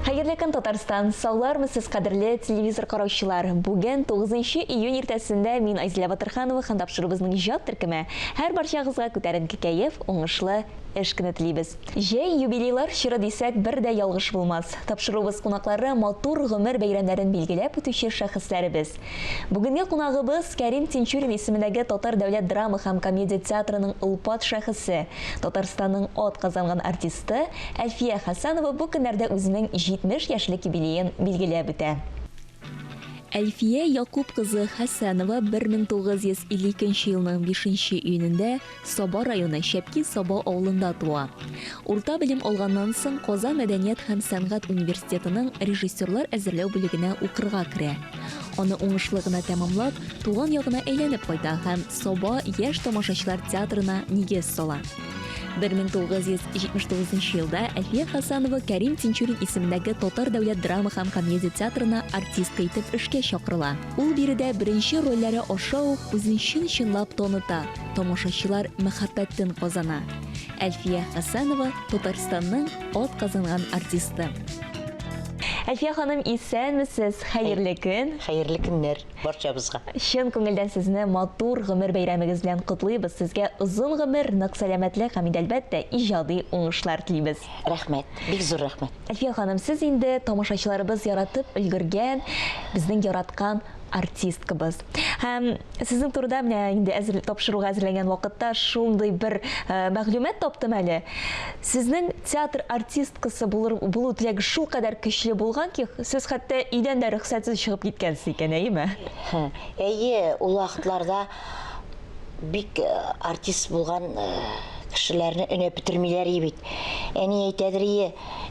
Хәерле көн, Татарстан! Саулармы сез, кадерле телевизор караучылар! Бүген 9 июнь иртәсендә мин Айзилә Батырханова һәм тапшыруыбызның иҗат төркеме һәр барчагызга күтәренке кәеф, уңышлы эш көне телибез. Җәй, юбилейлар чоры дисәк, бер дә ялгыш булмас. Тапшыруыбыз кунаклары матур гомер бәйрәмнәрен билгеләп үтүче шәхесләребез. Бүгенге кунагыбыз, Кәрим Тинчурин исемендәге Татар дәүләт драма һәм комедия театрының олпат шәхесе, Татарстанның атказанган артисты Әлфия Хәсәнова бу көннәрдә үзенең 70 яшьлек юбилеен билгеләп үтә. Әлфия Якуп кызы Хәсәнова 1952 елның бишенче июнендә Саба районы Чәпки-Саба авылында туа. Урта белем алганнан соң Казан мәдәният һәм сәнгать университетының режиссерлар әзерләү бүлегенә укырга керә. Аны уңышлы гына тәмамлап, туган ягына әйләнеп кайта һәм Саба яшь тамашачылар театрына нигез сала. 1979 елда Әлфия Хәсәнова Кәрим Тинчурин исемендәге Татар дәүләт драма һәм комедия театрына артистка итеп эшкә чакырыла. Ул биредә беренче рольләре аша ук үзен чын-чынлап таныта, тамашачылар мәхәббәтен казана. Әлфия Хәсәнова, Татарстанның атказанган артисты. Әлфия ханым, исәнмесез, хәерле көн! Хәерле көннәр барчабызга! Чын күңелдән сезне матур гомер бәйрәмегез белән котлыйбыз, сезгә озын гомер, нык сәламәтлек һәм инде, әлбәттә, иҗади уңышлар телибез. Рәхмәт, бик зур рәхмәт. Әлфия ханым, сез инде тамашачыларыбыз яратып өлгергән, безнең яраткан артисткабыз. Һәм сезнең турыда менә инде әзер тапшыруга әзерләнгән вакытта шундый бер э, мәгълүмат таптым әле. Сезнең театр артисткасы булыр, булу теләге шулкадәр көчле булган ки, сез хәтта өйдән дә рөхсәтсез чыгып киткәнсез икән, әйеме? Әйе, ул вакытларда бик э, артист булган э, кешеләрне өнәп бетермиләр ие бит. Әни әйтәдер ие,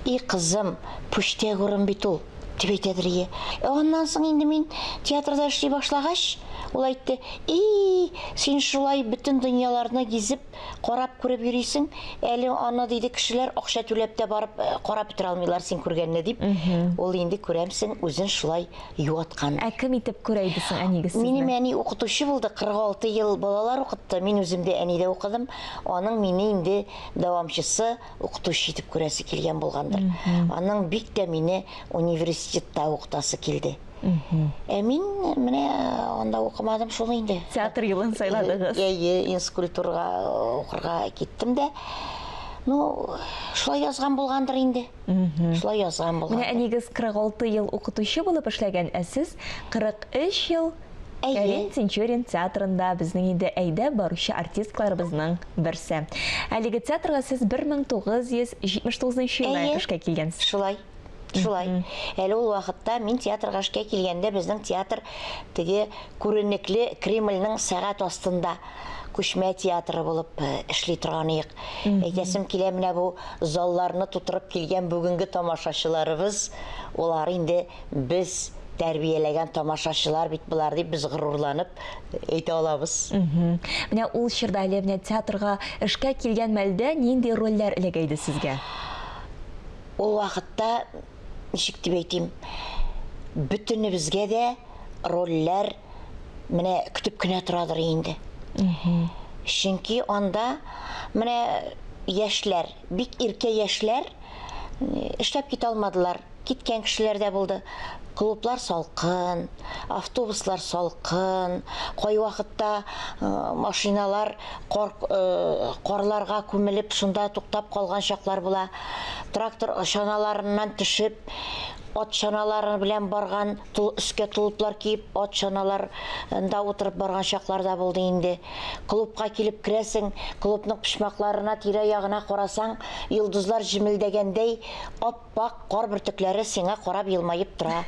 и кызым, пүчтәк урын бит ул. Дип әйтәдер ие. Ә аннан соң инде мин театрда эшли башлагач, ул әйтте, И, син шулай бөтен дөньяларны гизеп, карап күреп йөрисең, әле аны, диде, кешеләр акча түләп тә барып э, карап бетерә алмыйлар син күргәнне, дип. Ул инде күрәмсең, үзен шулай юаткан. Ә кем итеп күрә иде соң әнигез сезне? Минем әни укытучы булды, 46 ел балалар укытты. Мин үзем дә әнидә укыдым. Аның мине инде дәвамчысы, укытучы итеп күрәсе килгән булгандыр. Аның бик тә мине университетта укытасы килде. Ә мин менә анда укымадым шул инде. Театр юлын сайладыгыз. Әйе, инскультурга укырга киттем дә. Ну, шулай язган булгандыр инде. Шулай язган булгандыр. Менә әнигез 46 ел укытучы булып эшләгән, ә сез 43 ел Әйе. Кәрим Тинчурин театрында безнең инде әйдәп баручы артистларыбызның берсе. Әлеге театрга сез 1979 елда Әйе. эшкә килгәнсез. Шулай. Шулай. Әле ул вакытта мин театрга эшкә килгәндә безнең театр теге күренекле Кремльнең сәгать астында күчмә театры булып э, эшли торган идек. Әйтәсем килә, менә бу залларны тутырып килгән бүгенге тамашачыларыбыз, улар инде без тәрбияләгән тамашачылар бит болар дип без горурланып әйтә алабыз. Менә ул чорда әле менә театрга эшкә килгән мәлдә нинди рольләр эләгә иде сезгә? Ул вакытта, ничек дип әйтим, бөтенебезгә дә рольләр менә көтеп кенә торадыр инде. Чөнки анда менә яшьләр, бик иркә яшьләр эшләп китә алмадылар. Киткән кешеләр дә булды. Клублар салкын, автобуслар салкын, кайвакытта машиналар кар, карларга күмелеп, шунда туктап калган чаклар була. Трактор чаналарыннан төшеп, ат чаналары белән барган, тул, өскә толыплар киеп, ат чаналарында утырып барган чаклар да булды инде. Клубка килеп керәсең, клубның почмакларына, тирә-ягына карасаң, йолдызлар җемелдәгәндәй, ап Ап-ак кар бөртекләре сиңа карап елмаеп тора.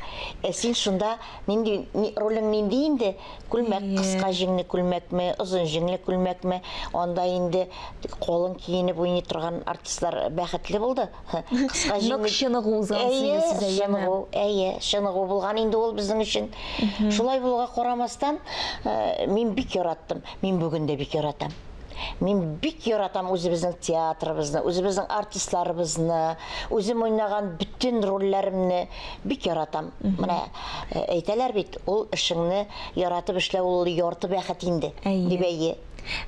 Ә син шунда нинди, ни, ролең нинди инде? Күлмәк, кыска җиңле күлмәкме, озын җиңле күлмәкме? Анда инде калын киенеп уйный торган артистлар бәхетле булды. Кыска җиңле. Нык чыныгу узган Әйе, сез, әйеме? чыныгу, әйе, чыныгу булган инде ул безнең өчен. Шулай булуга карамастан, мин бик яраттым. Мин бүген дә бик яратам. Мин бик яратам үзебезнең театрыбызны, үзебезнең артистларыбызны, үзем уйнаган бөтен рольләремне бик яратам. Менә э, әйтәләр бит, ул эшеңне яратып эшләү ул ярты бәхет инде, дип әйе.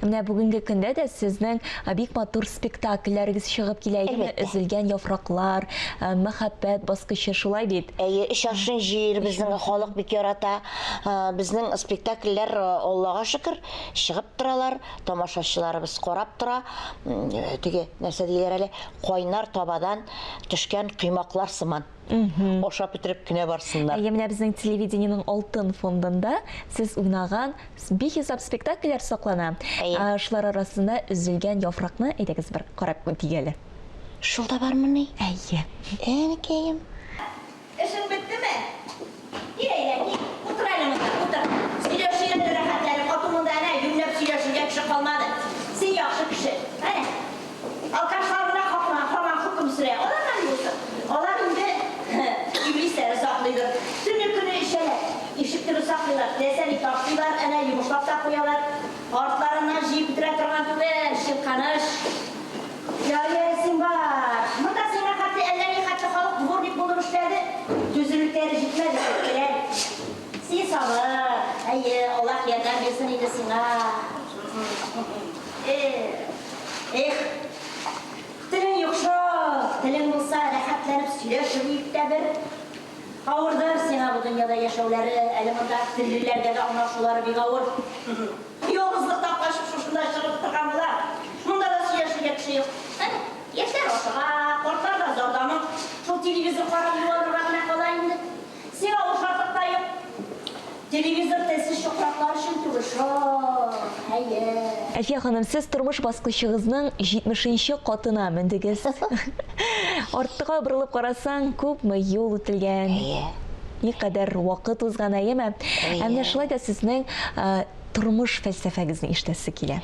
Менә бүгенге көндә дә сезнең бик матур спектакльләрегез чыгып килә, әйеме? Әлбәттә. Өзелгән яфраклар, Мәхәббәт баскычы, шулай бит? Әйе, Өч аршин җир безнең халык бик ярата. Безнең спектакльләр, Аллага шөкер, чыгып торалар, тамашачыларыбыз карап тора. Теге, нәрсә диләр әле, кайнар табадан төшкән коймаклар сыман. Ашап бетереп кенә барсыннар. Әйе, менә безнең телевидениенең алтын фондында сез уйнаган бихисап спектакльләр саклана. Әйе. Шулар арасында Өзелгән яфракны әйдәгез бер карап үтик әле. Шул да бармыни? Әйе. Әнкәем. Эшең беттеме? Кил әйдә, кил. Утыр әле монда, утыр. Сөйләшик әле рәхәтләнеп. Ату монда әнә юньләп сөйләшергә кеше калмады. Син яхшы кеше. Әнә. Алкашлар гына хакына һаман хөкем сөрә. Аларга ни булсын? Алар инде иблисләре саклыйдыр. Төне-көне эчәләр. Ишек төбе саклыйлар. Теләсә ни ташлыйлар, әнә йомышлап та куялар. Артларыннан җыеп бетерә торган түгел, чирканыч. Ярый әле син бар. Монда сиңа хәтле әллә ни хәтле халык дворник булып эшләде. Түземлекләре җитмәде, әйттеләр. Син сабыр. Әйе, Аллаһ ярдәм бирсен инде сиңа. Эх, эх. Телең юк шул. Телең булса, рәхәтләнеп сөйләшер идек тә бер. Авырдыр сиңа бу дөньяда яшәүләре, әле монда теллеләргә дә аңлашулары бик авыр. Ялгызлыктан качып шушында чыгып утырган була. Монда да сөйләшергә кеше юк. Әнә, яшьләр ашыга, картлар да зар-да моң. Шул телевизор карап юанырга гына кала инде. Сиңа ул шатлык та юк. Телевизор телсез чукраклар өчен түгел шул. Әйе. Әлфия ханым, сез тормыш баскычыгызның 70 нче катына мендегез. Артка борылып карасаң, күпме юл үтелгән. Әйе. Никадәр вакыт узган, әйеме? Әйе. Ә менә шулай да сезнең тормыш фәлсәфәгезне ишетәсе килә.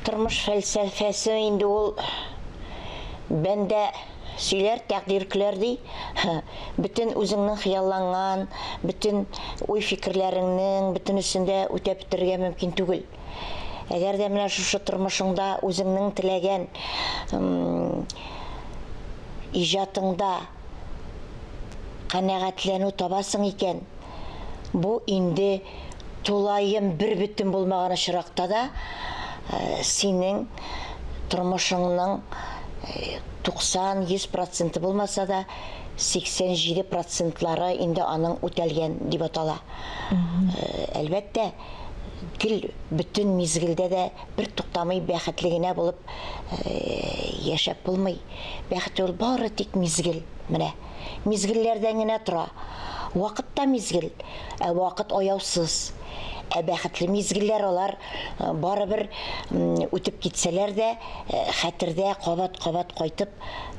Тормыш фәлсәфәсе инде ул бәндә Сөйләр, тәкъдир көләр, ди. Бөтен үзеңнең хыялланган, бөтен уй-фикерләреңнең бөтенесен дә үтәп бетерергә мөмкин түгел. Әгәр дә менә шушы тормышыңда үзеңнең теләгән иҗатыңда канәгатьләнү табасың икән, бу инде тулаем бербөтен булмаган очракта да, синең тормышыңның 90-100 проценты булмаса да, 87 процентлары инде аның үтәлгән дип атала. Әлбәттә, гел бөтен мизгелдә дә бер туктамый бәхетле генә булып яшәп булмый. Бәхет ул бары тик мизгел менә. Мизгелләрдән генә тора. Вакыт та мизгел, ә вакыт аяусыз. Ә бәхетле мизгелләр алар барыбер үтеп китсәләр дә, хәтердә кабат-кабат кайтып,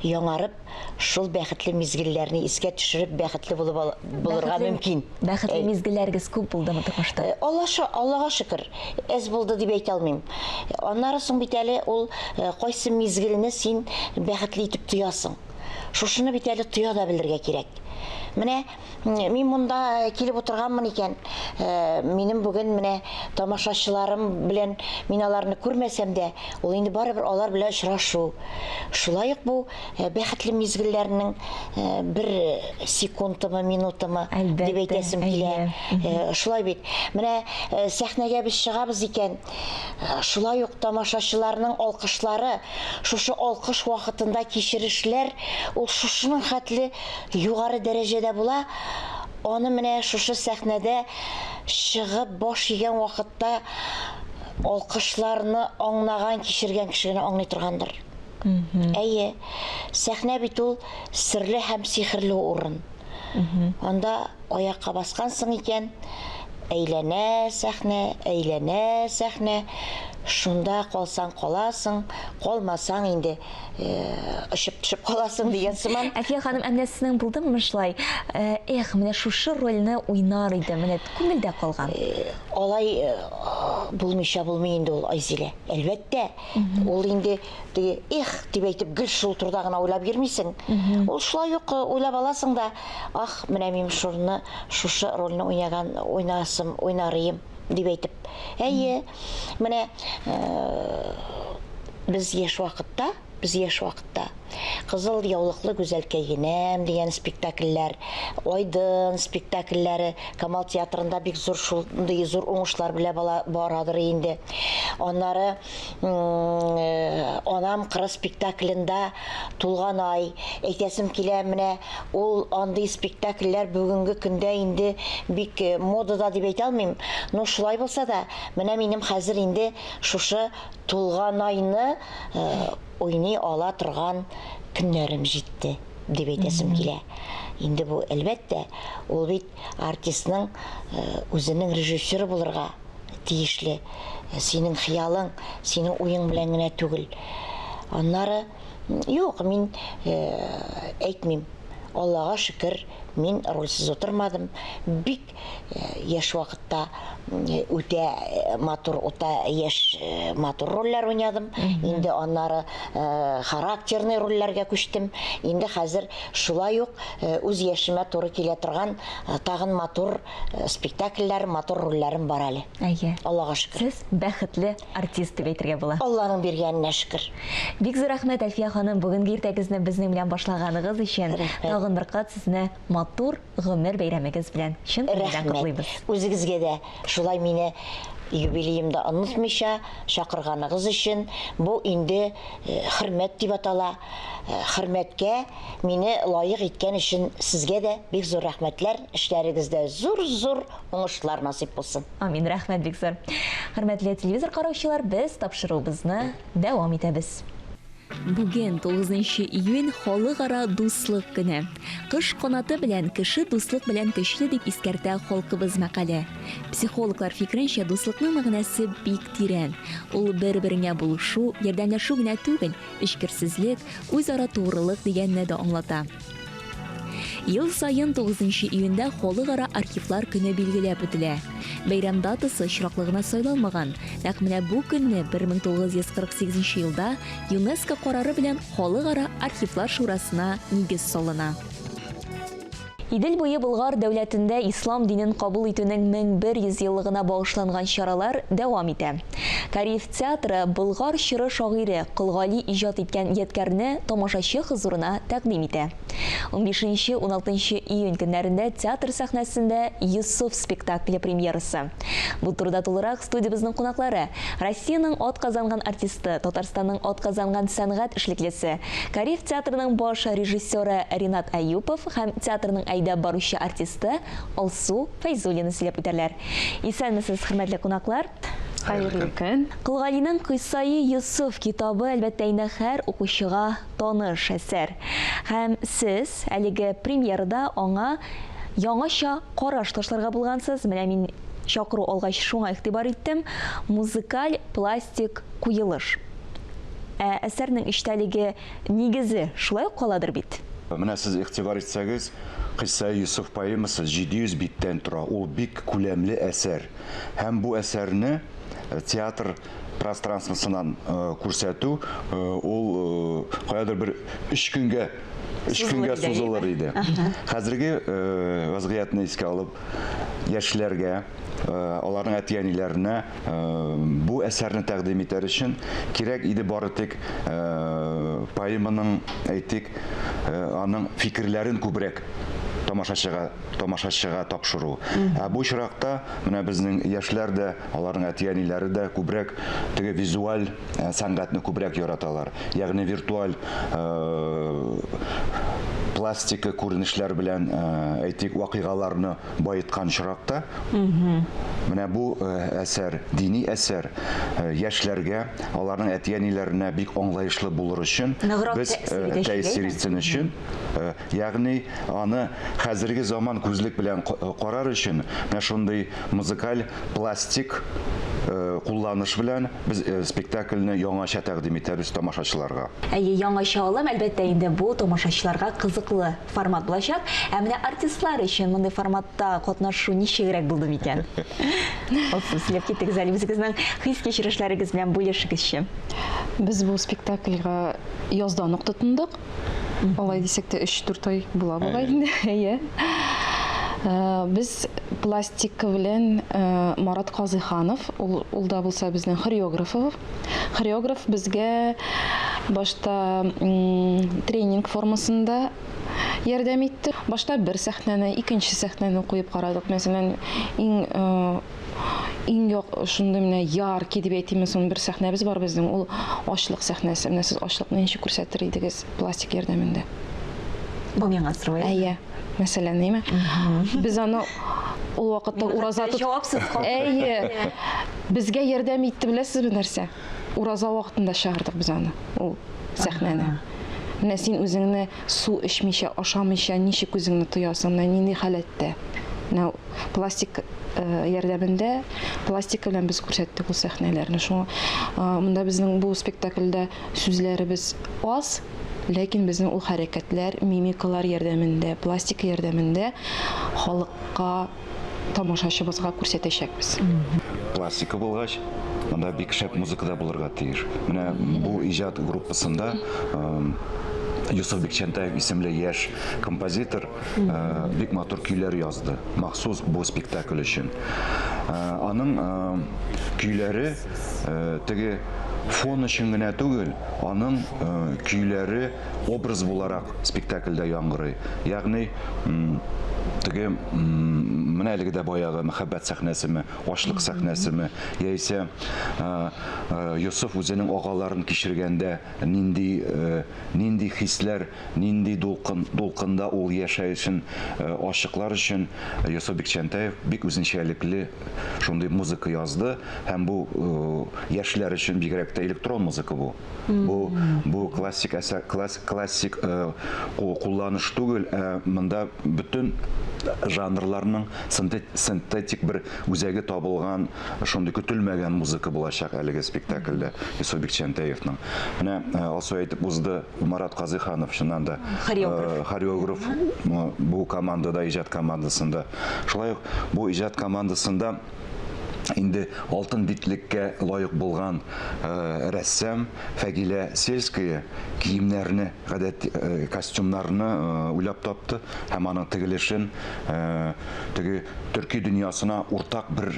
яңарып, шул бәхетле мизгелләрне искә төшереп, бәхетле булып булырга мөмкин. Бәхетле мизгелләрегез күп булдымы тормышта? Аллага шөкер, әз булды дип әйтә алмыйм. Аннары соң бит әле ул кайсы мизгелне син бәхетле итеп тоясың. Шушыны бит әле тоя да белергә кирәк. Менә мин монда килеп утырганмын икән, минем бүген менә тамашачыларым белән мин аларны күрмәсәм дә, ул инде барыбер алар белән очрашу. Шулай ук бу бәхетле мизгелләрнең бер секундымы, минутымы дип әйтәсем килә. Шулай бит. Менә сәхнәгә без чыгабыз икән, Шулай ук тамашачыларның алкышлары, шушы алкыш вакытында кичерешләр, ул шушының хәтле югары дәрәҗәдә була, аны менә шушы сәхнәдә чыгып баш игән вакытта алкышларны аңнаган, кичергән кеше генә аңлый торгандыр. Әйе, сәхнә бит ул серле һәм сихерле урын. Анда аякка баскансың икән, әйләнә сәхнә, әйләнә сәхнә. Шунда калсаң каласың, калмасаң инде очып төшеп каласың дигән сыман. Әлфия ханым, ә менә сезнең булдымы шулай, эх, менә шушы рольне уйнар идем, менә күңелдә калган? Алай булмыйча булмый инде ул, Айзилә. Әлбәттә, ул инде Теге эх дип әйтеп гел шул турыда гына уйлап йөрмисең. Ул шулай ук уйлап аласың да, ах, менә мин шуны, шушы рольне уйнаган, уйнасым, уйнарыем дип әйтеп. Әйе, менә без яшь вакытта. Без яшь вакытта. Кызыл яулыклы гүзәлкәйгенәм дигән спектакльләр, Айдын спектакльләре Камал театрында бик зур шундый зур уңышлар белән бала барадыр инде. Аннары Анам кыры спектаклендә Тулганай, әйтәсем килә, менә ул андый спектакльләр бүгенге көндә инде бик модада дип әйтә алмыйм. Но шулай булса да, менә минем хәзер инде шушы Тулганайны уйный ала торган көннәрем җитте, дип әйтәсем килә. Инде бу, әлбәттә, ул бит артистның үзенең режиссеры булырга тиешле. Синең хыялың, синең уең белән генә түгел. Аннары, юк, мин әйтмим. Аллага шөкер, мин рольсез утырмадым. Бик Яшь вакытта үтә матур, үтә яшь матур рольләр уйнадым. Инде аннары характерный рольләргә күчтем. Инде хәзер шулай ук үз яшемә туры килә торган тагын матур спектакльләр, матур рольләрем бар әле. Әйе. Аллага шөкер. Сез бәхетле артист дип әйтергә була. Алланың биргәненә шөкер. Бик зур рәхмәт, Әлфия ханым, бүгенге иртәгезне безнең белән башлаганыгыз өчен. Рәхмәт. Тагын бер кат сезне матур гомер бәйрәмегез белән чын күңелдән Рәхмәт. котлыйбыз. Үзегезгә дә шулай мине юбилеемда онытмыйча чакырганыгыз өчен. Бу инде хөрмәт дип атала. Хөрмәткә мине лаек иткән өчен сезгә дә бик зур рәхмәтләр. Эшләрегездә зур-зур уңышлар насыйп булсын. Амин, рәхмәт бик зур. Хөрмәтле телевизор караучылар, без тапшыруыбызны дәвам итәбез. Бүген, 9 июнь, Халыкара дуслык көне. Кош канаты белән, кеше дуслык белән көчле дип искәртә халкыбыз мәкале. Психологлар фикеренчә, дуслыкның мәгънәсе бик тирән. Ул бер-береңә булышу, ярдәмләшү генә түгел, эчкерсезлек, үзара тугрылык дигәнне дә аңлата. Ел саен 9 июньдә Халыкара архивлар көне билгеләп үтелә. Бәйрәм датасы очраклы гына сайланмаган. Нәкъ менә бу көнне 1948 елда ЮНЕСКО карары белән Халыкара архивлар шурасына нигез салына. Идел буе Болгар дәүләтендә ислам динен кабул итүнең 1100 еллыгына багышланган чаралар дәвам итә. Кариев театры Болгар чоры шагыйре Кол Гали иҗат иткән ядкәрне тамашачы хозурына тәкъдим итә. Унбишенче-уналтынчы июнь көннәрендә театр сәхнәсендә Йосыф спектакле премьерасы. Бу турыда тулырак студиябезнең кунаклары, Россиянең атказанган артисты, Татарстанның атказанган сәнгать эшлеклесе, Кариев театрының баш режиссеры Ринат Әюпов һәм театрның әйдәп баручы артисты Алсу Фәйзуллина сөйләп үтәрләр. Исәнмесез, хөрмәтле кунаклар! Хәерле көн! Кол Галинең Кыйссаи Йосыф китабы, әлбәттә инде, һәр укучыга таныш әсәр. Һәм сез әлеге премьерада аңа яңача караш ташларга булгансыз. Менә мин чакыру алгач шуңа игътибар иттем. Музыкаль пластик куелыш. Ә әсәрнең эчтәлеге, нигезе шулай ук каладыр бит? Менә сез игътибар итсәгез, Кыйссаи Йосыф поэмасы 700 биттән тора. Ул бик күләмле әсәр. Һәм бу әсәрне театр пространствосыннан күрсәтү ул каядыр бер өч көнгә өч көнгә сузылыр иде. Хәзерге вазгыятьне искә алып, яшьләргә, аларның әти-әниләренә бу әсәрне тәкъдим итәр өчен кирәк иде бары тик поэманың, әйтик, аның фикерләрен күбрәк тамашачыга тамашачыга тапшыру. Ә бу очракта менә безнең яшьләр дә, аларның әти-әниләре дә күбрәк теге визуаль э, сәнгатьне күбрәк яраталар. Ягъни виртуаль э, пластика күренешләр белән, э, әйтик, вакыйгаларны баеткан очракта, менә бу әсәр, дини әсәр яшьләргә, аларның әти-әниләренә бик аңлаешлы булыр өчен, без тәэсир итсен өчен, Ягъни аны хәзерге заман күзлек белән карар өчен менә шундый музыкаль пластик кулланыш белән без спектакльне яңача тәкъдим итәбез тамашачыларга. Әйе, яңача алым, әлбәттә инде, бу тамашачыларга кызыклы формат булачак. Ә менә артистлар өчен мондый форматта катнашу ничегрәк булды микән? Алсу, сөйләп китегез әле, үзегезнең хис-кичерешләрегез белән бүлешегезче. Без бу спектакльгә яздан ук тотындык. Алай дисәк тә, 3-4 ай була бугай инде. Әйе. Э, без пластика белән э, Марат Казыйханов, ул, ул да булса безнең хореограф. Хореограф безгә Башта тренинг формасында ярдәм итте. Башта бер сәхнәне, икенче сәхнәне куеп карадык. Мәсәлән, иң иң як шундый менә яркий дип әйтимме соң бер сәхнәбез бар безнең, ул ачлык сәхнәсе. Менә сез ачлыкны ничек күрсәтер идегез пластик ярдәмендә? Бу миңа сорау. Әйе. Мәсәлән, әйме? Без аны ул вакытта ураза тот. Җавапсыз калдык. Әйе. Безгә ярдәм итте, беләсезме нәрсә? Ураза вакытында чыгардык без аны, ул сәхнәне. Менә син үзеңне су эчмичә, ашамыйча ничек үзеңне тоясың, менә нинди халәттә? Менә пластик ярдәмендә, пластика белән без күрсәттек ул сәхнәләрне. Шуңа монда безнең бу спектакльдә сүзләребез аз, ләкин безнең ул хәрәкәтләр, мимикалар ярдәмендә, пластика ярдәмендә халыкка, тамашачыбызга күрсәтәчәкбез. Пластика булгач, монда бик шәп музыка да булырга тиеш. Менә бу иҗат группасында Йосыф Бикчәнтаев исемле яшь композитор бик матур көйләр язды, махсус бу спектакль өчен. Аның көйләре теге фон өчен генә түгел, аның көйләре образ буларак спектакльдә яңгырый. Ягъни, теге менә әлеге дә баягы мәхәббәт сәхнәсеме, ачлык сәхнәсеме, яисә Йосыф үзенең агаларын кичергәндә нинди нинди хисләр, нинди дулкын дулкында ул яшәешен ачыклар өчен Йосыф Бикчәнтәев бик үзенчәлекле шундый музыка язды һәм бу яшьләр өчен бигрәк тә электрон музыка бу. Бу бу классик әсәр, класс, классик э, кулланыш түгел, ә монда бөтен жанрларның синтетик бер үзәге табылган шундый көтелмәгән музыка булачак әлеге спектакльдә Йосыф Бикчәнтәевның. Менә э, Алсу әйтеп узды, Марат Казыйханов чыннан да хореограф, э, хореограф бу командада, иҗат командасында. Шулай ук бу иҗат командасында инде алтын битлеккә лаек булган э, рәссам Фәгилә Сельская киемнәрне, гадәти э, костюмнарны э, уйлап тапты һәм аның тегелешен теге төрки дөньясына уртак бер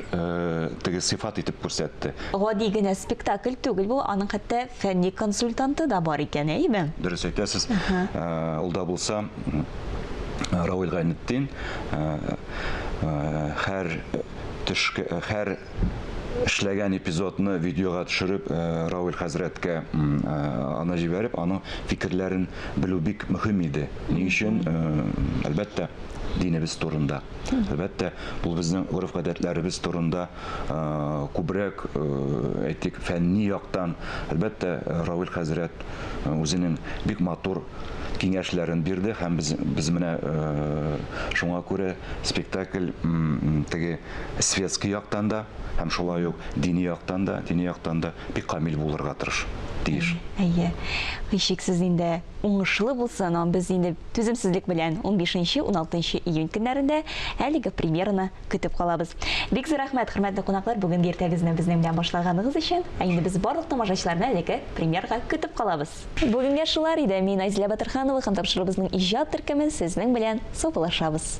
теге сыйфат итеп күрсәтте. Гади генә спектакль түгел бу, аның хәтта фәнни консультанты да бар икән, әйеме? Дөрес әйтәсез. Ул да булса Равил Гайнетдин һәр төшке һәр эшләгән эпизодны видеога төшереп Равил хәзрәткә аны җибәреп, аның фикерләрен белү бик мөһим иде. Ни өчен? Әлбәттә, динебез турында. Әлбәттә, бу безнең гореф-гадәтләребез турында күбрәк, әйтик, фәнни яктан, әлбәттә, Равил хәзрәт үзенең бик матур киңәшләрен бирде һәм без, без менә шуңа күрә спектакль теге светский яктан да һәм шулай ук дини яктан да, дини яктан да бик камил булырга тырыш, тиеш. Әйе. Һичшиксез инде уңышлы булсын. Без инде түземсезлек белән 15-16 июнь көннәрендә әлеге премьераны көтеп калабыз. Бик зур рәхмәт, хөрмәтле кунаклар, бүгенге иртәгезне безнең белән башлаганыгыз өчен. Ә инде без барлык тамашачыларны әлеге премьерага көтеп калабыз. Бүгенгә шулар иде. Мин Айзилә Батырханова һәм тапшыруыбызның иҗат төркеме сезнең белән саубуллашабыз.